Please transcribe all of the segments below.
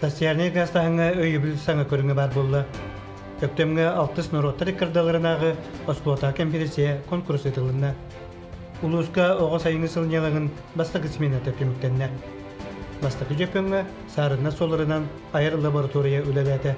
Социальнай гаастааһыҥҥа өйөбүл саҥа көрүҥэ баар буолла. Өктөмҥө алтыс норуоттар ыккардаларынааҕы оскуолатааҕы конференция конкурс ыытылынна. Улууска оҕо сайыҥҥы сынньалаҥын бастакы смената түмүктэннэ. Бастакы дьөппөҥҥө Саарынна суолларынан айар лаборатория үлэлээтэ.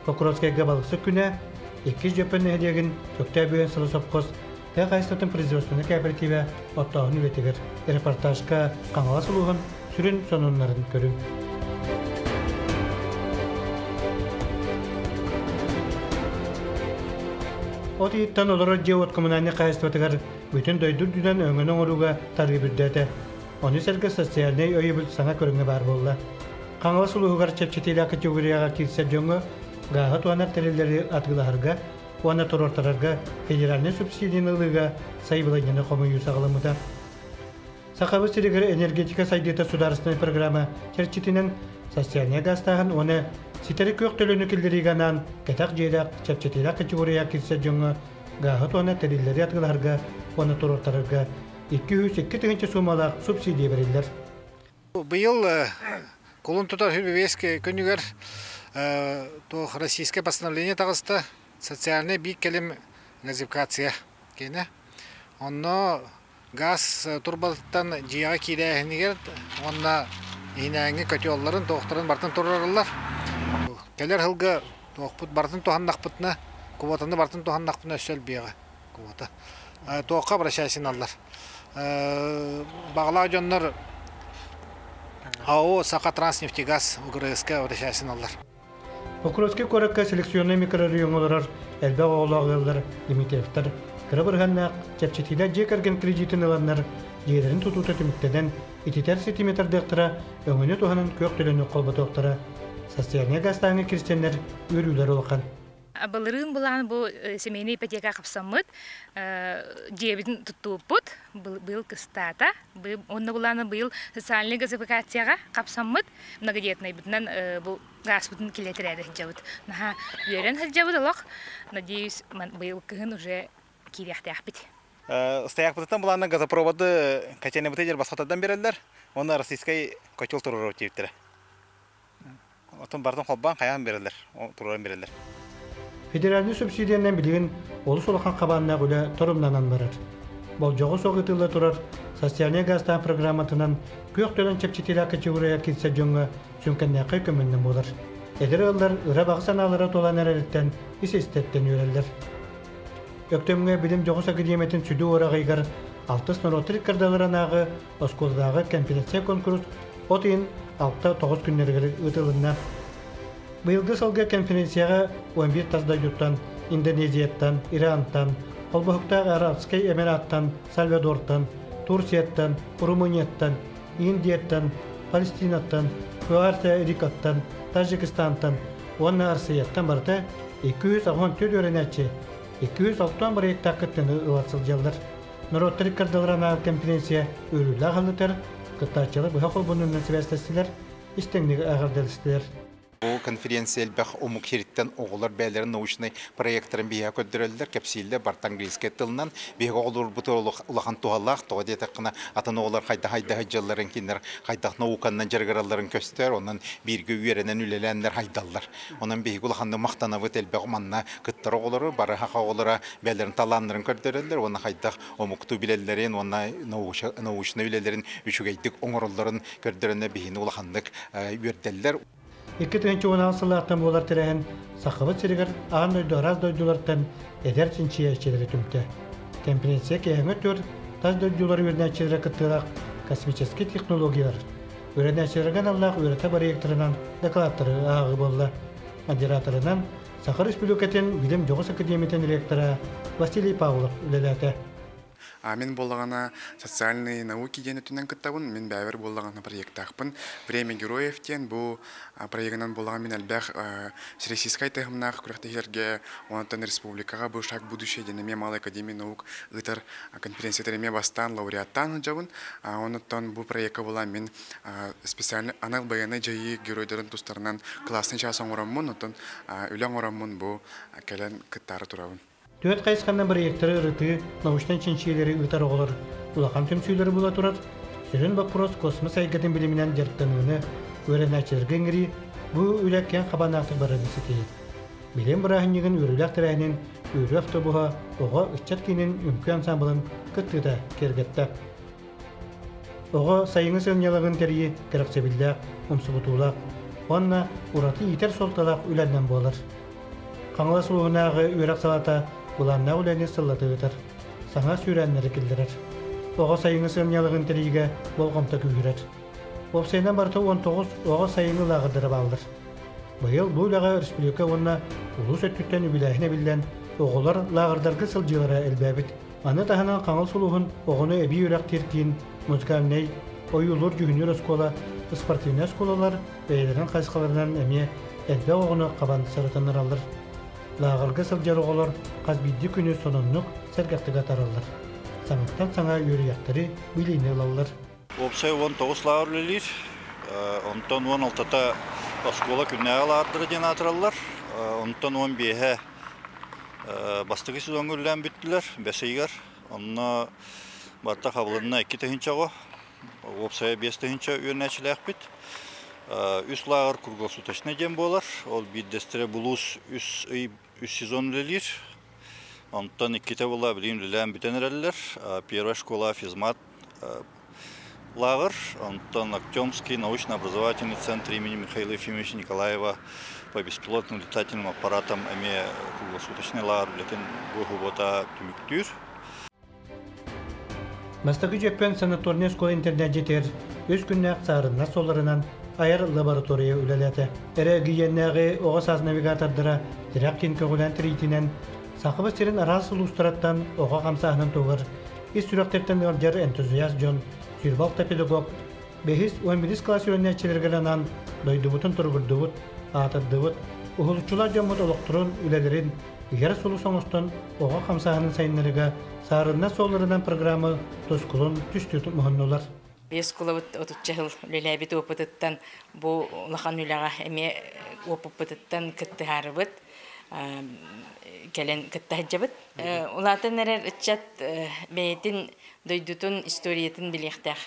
Покровскайга балыксыт күнэ, иккис Дьөппөн нэһилиэгин Өктөөп үөн сылы сопхуос тыа хаһаайыстыбатын производственнай кооперативэ оттооһун үлэтигэр репортажка Хаҥалас улууһун сүрүн сонуннарын көрүҥ. От ыйыттан олорор дьиэ-уот коммунальнай хаһаайыстыбатыгар бүтүн дойду үрдүнэн өҥөнү оҥорууга тарыы үрдээтэ. Ону сэргэ социальнай өйөбүл саҥа көрүҥэ баар буолла. Хаҥалас улууһугар чэпчэтиилээх категорияҕа киирсэр дьоҥҥо гааһы туһанар тэриллэри атыылаһарга уонна туруортарарга федеральнай субсидияны ылыыга сайабылыанньаны хомуйуу саҕаламмыта. Сахабыт сиригэр энергетика сайдыыта судаарыстыбаннай программа чэрчитинэн социальнай гаастааһын уонна ситэри күөх төлөнү киллэриигэ анаан кэтэх дьиэлээх чэпчэтиилээх категорияҕа киирсэр дьоҥҥо гааһы туһанар тэриллэри атыылаһарга уонна туруортарарга 202 тыһыынча суумалаах субсидия бэриллэр. Быйыл кулун тутар үбүбүөс күнүгэр туох российское постановление таҕыста социальнай биир кэлим газификация киэнэ. Онно газ турбатыттан дьиэҕэ киирээһинигэр уонна иһинээҥҥи котелларын, туохтарын барытын туруораллар. Кэлэр сылга туохпут барытын туһаннахпытына, квотаны барытын туһаннахпытына өссө элбиэҕэ квота. Туохха обращайсыналлар. Баҕалаах дьоннор АО «Сахатранснефтегаз» УГРС-ка обращайсыналлар. Покровскай куоракка селекционнай микрорайоҥҥа олорор элбэх оҕолоох ыаллар Дмитриевтар кыра бырыһыаннаах чэпчэтиилээх дьиэ кэргэн кредитин ыланнар дьиэлэрин тутуута түмүктэнэн ититэр ситими тардыахтара, өҥөнү туһанан күөх төлөнү холботуохтара. Социальнай гаастааҥҥа киирсэннэр үөрүүлэр улахан. Былырыын былаан бу семейный ипотека хапсаммыт дьиэбитин туттубуппут быйыл кыстаата. Онно былаана быйыл социальный газификацияҕа хапсаммыт многодетнайбытынан бу гааспытын киллэтэрээри сылдьабыт. Наһаа үөрэн сылдьабыт олох. Надеюсь, быйыл кыһын уже киириэхтээхпит. Стоякпытыттан былаанна газопроводы котельнабыты дьэр басхатардан береллер. Онно российскай котел туруору тиэбиттэрэ. Оттон бартын холбоон хайаан береллер, туруоран береллер. Федеральнай субсидиянан билигин олус улахан хабааннаах үлэ торумнанан барар. Болдьоҕу суох ыытылла турар социальнай гаастаах программатынан күөх төлөн чэпчэтиилээх категория киирсэр дьоҥҥо сүҥкэннээххэй көмөннөн буолар. Эдэр ыаллар ыра баҕа санаалара туолан эрэриттэн ис-истэттэн үөрэллэр. Өктөмҥө билим дьоҕус академиятын сүдү уораҕайыгар алтыс норуоттар ыккардаларынааҕы оскуолатааҕы конференция конкурс от ыйын 6-9 күннэригэр ыытылынна. Быйылгы сылга конференцияҕа 11 тас дойдуттан, Индонезияттан, Ирантан, Холбоһуктаах Арабскай Эмираттан, Сальвадортан, Турцияттан, Румынияттан, Индияттан, Палестинаттан, Пуэрто-Рикоттан, Таджикистантан уонна Арсыйаттан барыта 284 үөрэнээччи 260 бырайыактаах кыттыыны ыла сылдьаллар. Норуоттар ыккардыларына конференция үөрүүлээх алытар, кыттааччылар быһа холбонуунан сибээстэстилэр, истиҥник эҕэрдэлэстилэр. Бу конференция элбэх омук сириттэн оҕолор бэйэлэрин научнай проекттарын биһиэхэ көрдөрөллөр, кэпсииллэр, барыта английскай тылынан. Биһиги оҕолорбут улахан туһалаах, тоҕо диэтэххинэ, атын оҕолор хайдах хайдах дьылларын кинилэр хайдах науканнан дьарыгыралларын көстөр, онон бииргэ үөрэнэн үлэлээннэр хайдаллар. Онон биһиги улаханнык махтанабыт элбэх манна кыттар оҕолору, бары саха оҕолоро бэйэлэрин талааннарын көрдөрөллөр уонна хайдах омуктуу билэллэрин уонна научнай үлэлэрин үчүгэйдик оҥороллорун көрдөрөннөр биһини улаханнык үөрдэллэр. 2016 сыллаахтан буолар тэрээһин Сахабыт сиригэр аан дойду араас дойдулартан эдэр чинчийээччилэри түмтэ. Конференция киэһэҥҥи өттүгэр тас дойдулар үөрэнээччилэрэ кыттыылаах космическай технологиялар, үөрэнээччилэргэ аналлаах үөрэтэ бырайыактарынан дакылааттары ааҕыы буолла. Модераторынан Саха Республикатын Билим дьоҕус академиятын ректора Василий Павлов үлэлээтэ. А мин буоллаҕына социальные науки диэн өттүнэн кыттабын. Мин бэйэбэр буоллаҕына проектаахпын. Время героев диэн бу проегынан буоллаҕына мин элбэх всероссийскай таһымнаах күрэхтэһиилэргэ, онтон республикаҕа бу «Шаг будущее» диэн эмиэ Малая академия наук ыытар конференциятар эмиэ бастаан лауреаттаан сылдьабын. Онуттан бу проекка буолан мин специальный анал байыаннай дьайыы геройдарын тустарынан классный час оҥороммун, оттон үлэ оҥороммун бу кэлэн кыттаары турабын. Түөрт хайысханан бырайыактары ырытыы, научнай чинчийиилэри ыытар оҕолор улахан түмсүүлэри була турар. Сүрүн боппуруос космос эйгэтин билиминэн дьарыктаныыны үөрэнээччилэргэ ыҥырыы. Бу үлэ киэҥ хабааннаахтык барарын ситиһит. Билим бырааһынньыгын үөрүүлээх тэрээһинин үөрүү автобуһа оҕо ыччат киинин үҥкүү ансаамбылын кыттыыта киэргэттэ. Оҕо сайыҥҥы сынньалаҥын тэрийии кэрэхсэбиллээх, умсугутуулаах уонна ураты иитэр суолталаах үлэннэн буолар. Хаҥалас улууһунааҕы үөрэх салаата былааннаах үлэни сыллата ыытар, саҥа сүүрээннэри киллэрэр. Оҕо сайыҥҥы сынньалаҥын тэрийиигэ болҕомто күүһүрэр. Уопсайынан барыта 19 оҕо сайыҥҥы лааҕырдара бааллар. Быйыл бу үлэҕэ өрөспүүбүлүкэ уонна улуус өттүттэн үбүлээһин эбиллэн, оҕолор лааҕырдарга сылдьыылара элбээбит. Маны таһынан Хаҥалас улууһун оҕону эбии үөрэхтиир киин, музыкальнай, ойуулуур-дьүһүннүүр оскуола, спортивнай оскуолалар бэйэлэрин хайысхаларынан эмиэ элбэх оҕону хабан сырытыннараллар. Лааҕырга сылдьар оҕолор хас биирдии күнү сонуннук, сэргэхтик атаараллар. Саҥаттан саҥа үөрүйэхтэри, билиини ылаллар. Уопсай 19 лааҕыр үлэлиир. Онтон 16-та оскуола күннээҕи лааҕырдара диэн аатыраллар. Онтон 15-э бастакы сезоҥҥа үлэлээн бүттүлэр, бэс ыйыгар. Онно барыта хабылынна 2 тыһыынча оҕо, уопсайа 5 тыһыынча үөрэнээччилээхпит. Үс лааҕыр круглосуточный диэн буолар. Ол биирдэстэрэ Булуус 3 ый үс сезон үлэлиир. Онтон иккитэ була билигин үлэлээн бүтэн эрэллэр. Первая школа физмат лааҕыр, онтон Артемский научно-образовательный центр имени Михаила Ефимовича Николаева по беспилотным летательным аппаратам эмиэ круглосуточный лааҕыр үлэтин бу субуота түмүктүүр. Бастакы Дьөппөн санаторнай оскуола интернат дьиэтигэр үс күннээх саарыннар суолларынан айар лаборатория үлэлээтэ. Эрэгийиэннээҕи оҕо саас навигатордара тирэх киин көҕүлээн тэрийиитинэн Сахабыт сирин араас улуустарыттан оҕо хамсааһынын туһугар ис сүрэхтэртэн ыалдьар энтузиаст дьон, 26 педагог, бэһис, 11 кылаас үөрэнээччилэригэр анаан дойдубутун туругурдубут, аатырдыбыт, уһулуччулаах дьоммут олохторун, үлэлэрин игэр сулус оҥостон оҕо хамсааһынын сайыннарыыга саарыннар суолларынан программа тускулун түстүү муһуннулар. Биэс кулабыт отучча сыл үлэлээбит опытыттан бу улахан үлэҕэ эмиэ опыппытыттан кыттыһаарыбыт кэлэн кытта сылдьабыт. Улаатан эрэр ыччат бэйэтин дойдутун историятын билиэхтээх.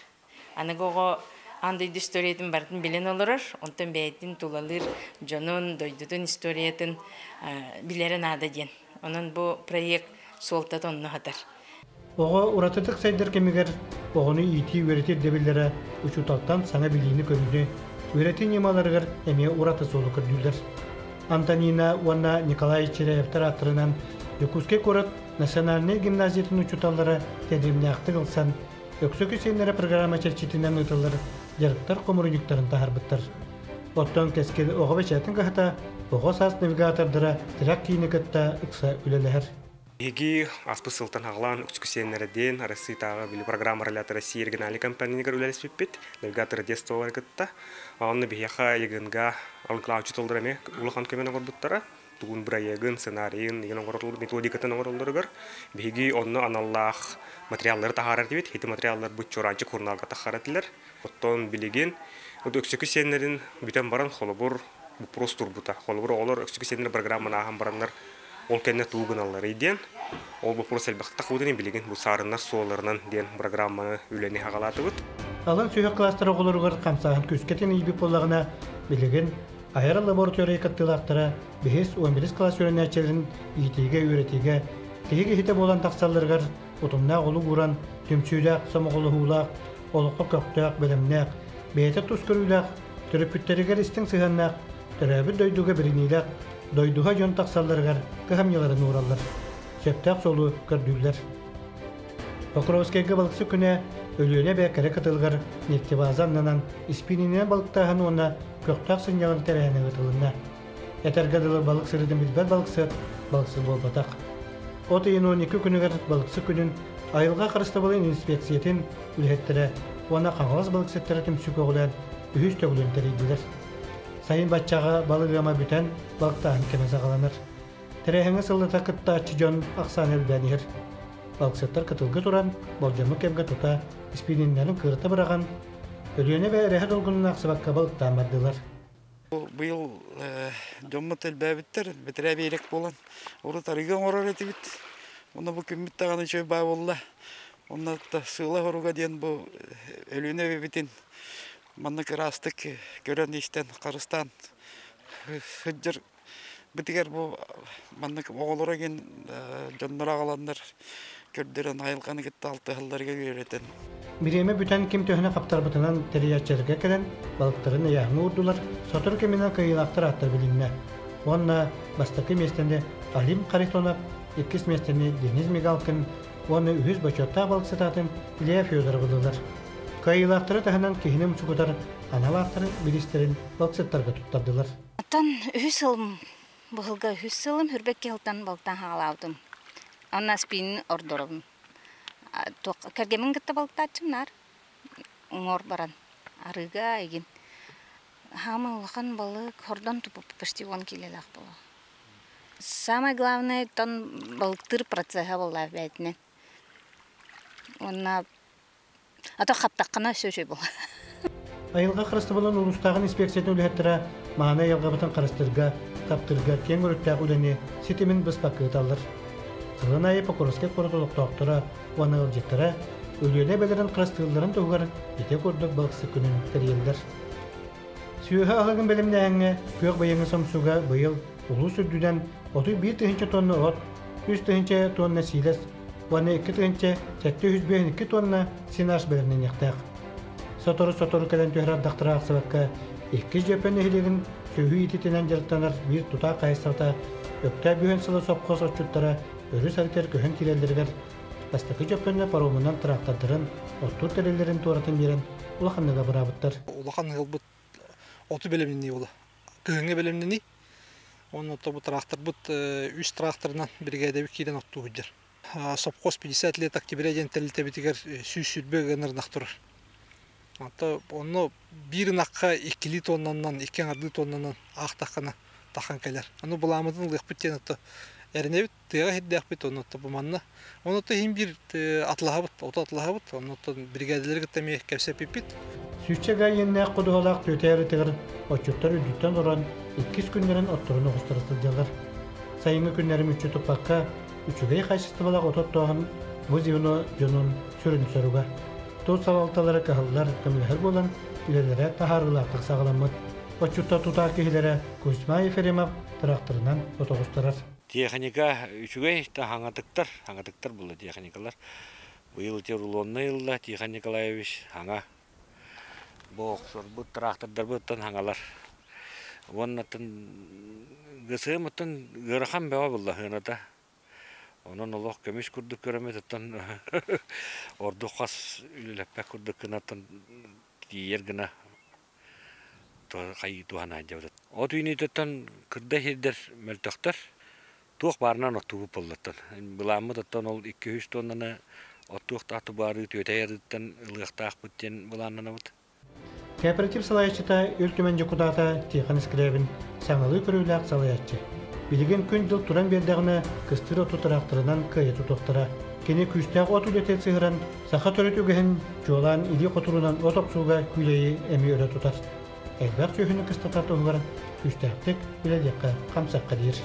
Аныгы оҕо аан дойду историятын барытын билэн олорор, онтон бэйэтин тулалыыр дьонун, дойдутун историятын билэрэ наада диэн. Онон бу проект суолтата онно сытар. Оҕо уратытык сайдар кэмигэр оҕону иитии-үөрэтии ирдэбиллэрэ учууталтан саҥа билиини-көрүүнү, үөрэтии ньымаларыгар эмиэ ураты суолу көрдүүллэр. Антонина уонна Николай Чиряевтар ааттарынан Дьокуускай куорат национальнай гимназиятын учууталлара тэтимнээхтик ылсан, Өксөкү сиэннэрэ программа чэрчитинэн ыытыллар дьарыктар хомуруйуктарын таһаарбыттар. Оттон Кэскил оҕо бэчээтин кыһата оҕо саас навигатордара тирэх киини кытта ыкса үлэлэһэр. Биһиги ааспыт сылтан аҕалаан Өксөкү сиэннэрэ диэн Арассыытааҕы били программа Россия региональнай компанияныгар үлэлэспиппит, навигатор детстволары кытта. Онно биһиэхэ ЕГНГ алын учууталлар эмиэ улахан көмөнү оҥорбуттара. Тугун бырайыагын, сценарийын, игин оҥороллор, методикатын оҥороллоругар биһиги онно аналлаах материаллары таһаарар этибит. Ити материаллар бу Чуораанчык журналга таххар этилэр. Оттон билигин Өксөкү сиэннэрин бүтэн баран холобур вопрос турбута. Холобур оҕолор Өксөкү сиэннэр программаны ааһан бараннар ол кэннэ тугу гыналларый диэн ол вопрос элбэхтик тахыбытын билигин бу саарыннар суолларынан диэн программаны үлэни хаҕалаатыбыт. Алын сүһүөх кылаастар оҕолоругар хамсааһын күүскэ тэнийбит буоллаҕына, билигин айар лаборатория кыттыылаахтара бэһис, 11 кылаас үөрэнээччилэрин иитиигэ-үөрэтиигэ киһи киһитэ буолан тахсалларыгар утумнаах олук ууран, түмсүүлээх, сомоҕолоһуулаах, олоххо көхтөөх, бэлэмнээх, бэйэтэ тус көрүүлээх, төрөппүттэригэр истиҥ сыһыаннаах, төрөөбүт дойдуга бэриниилээх, дойдуга дьон тахсалларыгар кыһамньыларын уураллар, сөптөөх суолу көрдүүллэр. Покровскайга балыксыт күнэ Өлүөнэ эбэ кэрэ кытылыгар нефтебаза аннынан испиининэн балыктааһын уонна көхтөөх сынньалаҥ тэрээһинэ ыытылынна. Этэргэ дылы балык сырыытын билбэт балыксыт балыксыт буолбатах. От ыйын 12 күнүгэр балыксыт күнүн айылҕа харыстабылын инспекциятын үлэһиттэрэ уонна Хаҥалас балыксыттара түмсүү көҕүлээн үһүс төгүлүн тэрийдилэр. Сайын баччаҕа балык ыама бүтэн балыктааһын кэмэ саҕаланар. Тэрээһиҥҥэ сыллата кыттааччы дьон ахсаана элбээн иһэр. Балыксыттар кытылга туран, болдьоммут кэмгэ тута испиининнэрин кыырта быраҕан, Өлүөнэ эбэ эрэһэ долгунун аахсыбакка балыктаан бардылар. Быйыл дьоммут элбээбиттэр, бэтэрээ биэрик буолан, урут арыгы оҥорор этибит. Онно бу күммүт даҕаны үчүгэй баа буолла. Онно сыала хоруга диэн бу Өлүөнэ эбэбитин маннык ыраастык көрөн-истэн, харыстаан. Сылдьар бытыгар бу маннык оҕолоро игин дьонноро аҕаланнар көрдөрөн айылҕаны кытта алтыһалларыгар үөрэтэн. Бириэмэ бүтэн ким төһөнү хаптарбытынан тэрийээччилэргэ кэлэн балыктарын ыйааһыҥҥа уурдулар, сотору кэминэн кыайыылаахтар ааттар билиннэ. Уонна бастакы миэстэни Алим Харитонов, иккис миэстэни Денис Мигалкин уонна үһүс бочуоттаах балыксыт аатын Илья Федоров ыллылар. Кыайыылаахтары таһынан киһини умсугутар анал ааттары бириистэрин балыксыттарга туттардылар. Оттон үһүс сылым, быһылга үһүс сылым Хүрбэкки сылтан балыктаан хаалаабытым. Онно спинин ордоробун. Кэргэмин кытта балыктааччым наар уҥуор баран арыыга игин. Хаама улахан балык хордон тупуп почти 10 килолаах буолуо. Самое главное тон балыктыыр процеһа буолла бээтинэн. Уонна А то хаптаххына өссө үчүгэй буолар. Айылҕа харыстабылын улуустааҕын инспекциятын үлэһиттэрэ мааны айылҕабытын харыстыырга, таптыырга киэҥ өрүттээх үлэни ситимин быспакка ыыталлар. Сылын аайы Покровскай куорат олохтоохторо уонна ыалдьыттара Өлүөнэ эбэлэрин харыстыылларын туһугар ити курдук балыксыт күнүн тэрийэллэр. Сүөһү аһылыгын бэлэмнээһиҥҥэ күөх быйаҥы сомсууга быйыл улуус үрдүнэн 31 тыһыынча тонна от, 3 тыһыынча тонна сиилэс уонна 2752 тонна сенаж бэлэмнэниэхтээх. Сотору-сотору кэлэн түһэр ардахтара аахсыбакка, иккис Дьөппөн нэһилиэгин сүөһү иитиитинэн дьарыктанар биир тутаах хаһаайыстыбата Өктөөп үһүн сыла сопхуос отчуттара өрүс арытыгар көһөн киирэллэригэр бастакы Дьөппөннө паромунан трактордарын, оттуур тэриллэрин туоратын биэрэн улаханнык абыраабыттар. Улахан ыалбыт оту бэлэмнэнии буола. Кыһыҥҥы бэлэмнэнии. Уонна бу тракторбыт үс тракторынан биригээдэбит киирэн оттуу сылдьар. Совхоз 50 лет октября диэн тэрилтэбитигэр 120 гынар ынах турар. Онто онно биир ынахха иккилии тоннанан, икки аҥардыы тоннанан аахтаххына тахан кэлэр. Аны былаамытын ылыахпыт диэн ото эрэнэбит, тыаҕа сирдээхпит, онно бу манна. Онно иһин биир атлаһабыт, ото атлаһабыт, онно биригээдэлэри кытта эмиэ кэпсэппиппит. Сүүсчэ га иэннээх ходуһалаах түөтэ арытыгар отчуттар үрдүттэн олорон иккис күннэрин отторун оҕустара сылдьаллар. Сайыҥҥы күннэри мүччү туппакка, үчүгэй хаачыстыбалаах от оттооһун бу звено дьонун сүрүн соруга. Тус салалталара кыһаллар, көмөлөһөр буолан, үлэлэрэ таһаарыылаахтык саҕаламмыт. Отчуттар тутаах киһилэрэ Кузьма Ефремов тыраахтарынан от оҕустарар. Техника үчүгэй да хаҥатыктар, хаҥатыктар буолла техникалар. Быйыл ити рулоннай ылла Тихон Николаевич хаҥа. Бу охсорбут трактордарбыттан хаҥалар. Уоннаттан ГСМ-ттан ыарахан бөҕө булла сыаната. Онон олох көмүс курдук көрөммүт оттон ордук хас үлэлэппэт курдук гынаттан тиийэр гына хайыы туһанаан дьабыт. От үүнүүтүттэн кырда сирдэр мөлтөхтөр. Туох баарынан оттуубут буоллаттан. Былааммыт оттон ол 200 тоннаны оттуохтаах тубаарыы түөтэй арыыттан ылыахтаахпыт диэн былааннанабыт. Кооператив салайааччыта Ил Түмэн дьокутаата Тихон Скрябин саҥалыы көрүүлээх салайааччы. Билигин күн-дьыл туран биэрдэҕинэ кыстыыр оту тыраахтарынан кыайа тутуохтара. Кини күүстээх от үлэтин сыһыран, саха төрүт үгэһин чуолаан илии хотурунан от охсууга күүлэйи эмиэ өрө тутар. Элбэх сүөһүнү кыстатар туһугар күүстээхтик үлэлиэххэ, хамсыахха диир.